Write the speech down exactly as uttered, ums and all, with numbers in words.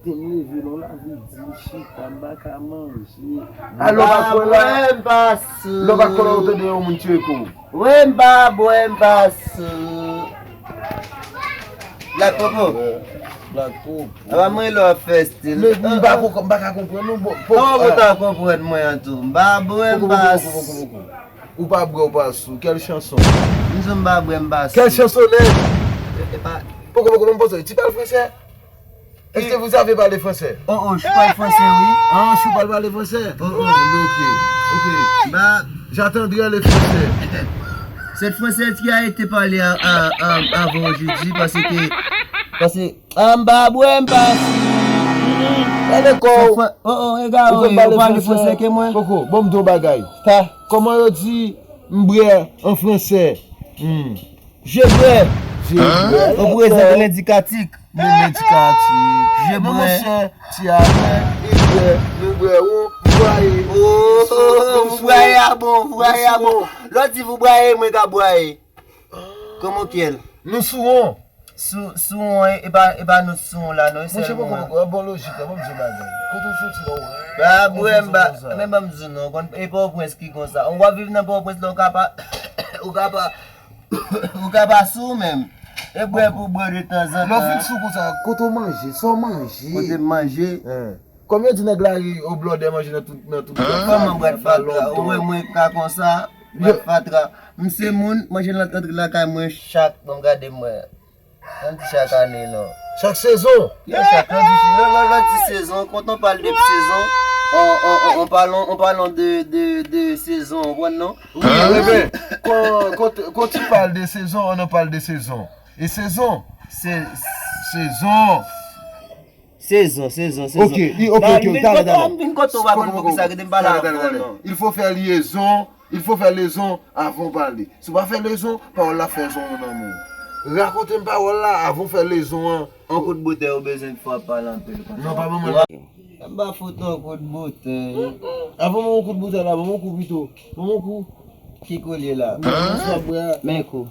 M leve lò lavi di m chita, m pa ka manje. Alò, pa kwè la. Lò, pa kwè la, ou tande yon moun tire kou. Wi, m pa bwè, m pa sou. Black Popo. Black Popo. Apa mwen lè w ap fè stil. Men m pa konprann, m pa ka konprann non, bon. Kòman pou ta konprann mwen an tou? M pa bwè, m pa sou. Ou pa bwè, ou pa sou. Quelle chanson? M di w m pa bwè, m pa sou. Quelle chanson, nèg? E pa. Poko, poko, poko, poko, ti pale français? Est-ce que vous savez parler français? Oh, oh, je parle français, oui. Ah, je parle parler français? Oh, oh. Ok, ok. Bah, j'attendrai le français. C'est le français qui a été parlé à, à, à, avant aujourd'hui parce que, parce que, ah, m pa bwè, m pa sou. Gade kò w. Oh, oh, egare, ou pale franse ke mwen. Koko, bon, m di w bagay. Kòman yo di m bwè an franse? Hmm. Je bwè. Je bwè. Ou prezante lendikatik. Lendikatik. Je bwè. Monchè, ti a bwè, li bwè, nou bwè, ou bwaye. Oh, vous bwayez, ah bon, vous bwayez, ah bon. Lè w di vous bwayez, mwen ka bwaye. Kòman kyèl? Nou sou won. Sou, sou won, e pa, e pa nou sou won la, non, e sèl won an. Monchè, poko, poko, bon lojik la, bon, m di w bagay. Kote w soti la, ou pa bwè, m pa, men ban m di w non, konn, e Pòtoprens ki konsa. Ou ap viv nan Pòtoprens la, ou ka pa, ou ka pa, ou ka pa sou menm. E bwè pou bwè de tanzantan. Lè w fin sou konsa, kote w manje, sa w manje? Kote m manje? Kòm yo di nèg la ri o blòdè manje nan tout, nan tout bwat. Kòman bwat fatra? Ou wè mwen ka konsa? Bwat fatra. M se moun, manje nan antre lakay mwen chak, bon, gade mwen. Nan di chak ane, non. Chak sezon? Yo, chak ane, lè, lè, lè di sezon, quand on parle de saison, on, on, on, on parlons, on parlons de, de, de saison, ou konprann, non? Wi, enben, quand, quand, quand tu parles de saison, on en parle de saison. E sezon? Se, sezon. Sezon, sezon, sezon. Ok, ok, ok, talè, talè. M vin kote w, pa konn poukisa rete m pale avan non. Il faut faire liaison, il faut faire liaison avant parler. Si w pa fè lezon, pawòl la fè zon nan men w. Rakonte m pawòl la avan w fè lezon an. Yon kout boutèy ou bezwen fò w ap pale anpil konsa. Non, pa ban mwen. M pa fout yon kout boutèy. Avan mwen yon kout boutèy la, ban mwen yon kou pito. Ban mwen yon kou. Ki kou l ye la? Sa w ap bwè a. Men kou.